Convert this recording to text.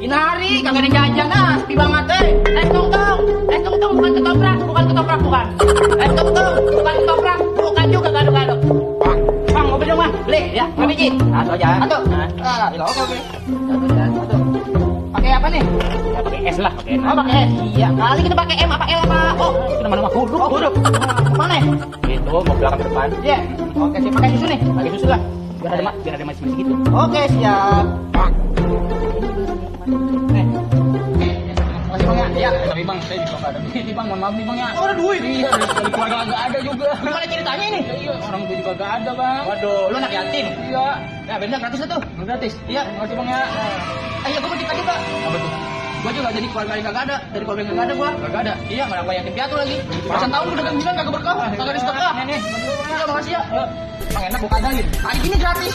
Inari, kagak ada jajan ah, sepi banget tong, bukan ketoprak, bukan. Bukan ketoprak, bukan juga gado-gado. Bang, mau beli dong bang, beli ya, berapa biji? Satu aja. Satu. Oke. Satu. Pakai apa nih? Ya pakai es lah, pakai es. Oh, pakai S. Iya, kali kita pakai M apa L apa O. Itu nama huruf. Mana? Itu mau belakang ke depan. Iya. Oke, sih pakai susu nih. Pakai susu lah. Biar ada manis-manis gitu. Oke, siap. Nih. Makasih bang ya. Iya. Tapi bang, saya juga nggak ada duit nih bang. Mohon maaf nih bang ya. Oh, ada duit. Iya, dari keluarga nggak ada juga. Gimana ceritanya ini? Iya, orang tua juga nggak ada bang. Waduh, lu anak yatim. Iya. Ya, bener gratis lah tuh. Gratis. Iya. Makasih bang ya. Iya, gua mau cerita juga. Apa tuh? Gua juga dari keluarga yang kagak ada, dari keluarga yang kagak ada gua. Kagak ada. Iya, malah gua yatim piatu lagi. Belasan tahun gua dagang bilang kagak berkah, kagak ada sedekah. Nih. Iya, makasih ya. Bang enak gua kadalin. Hari ini gratis.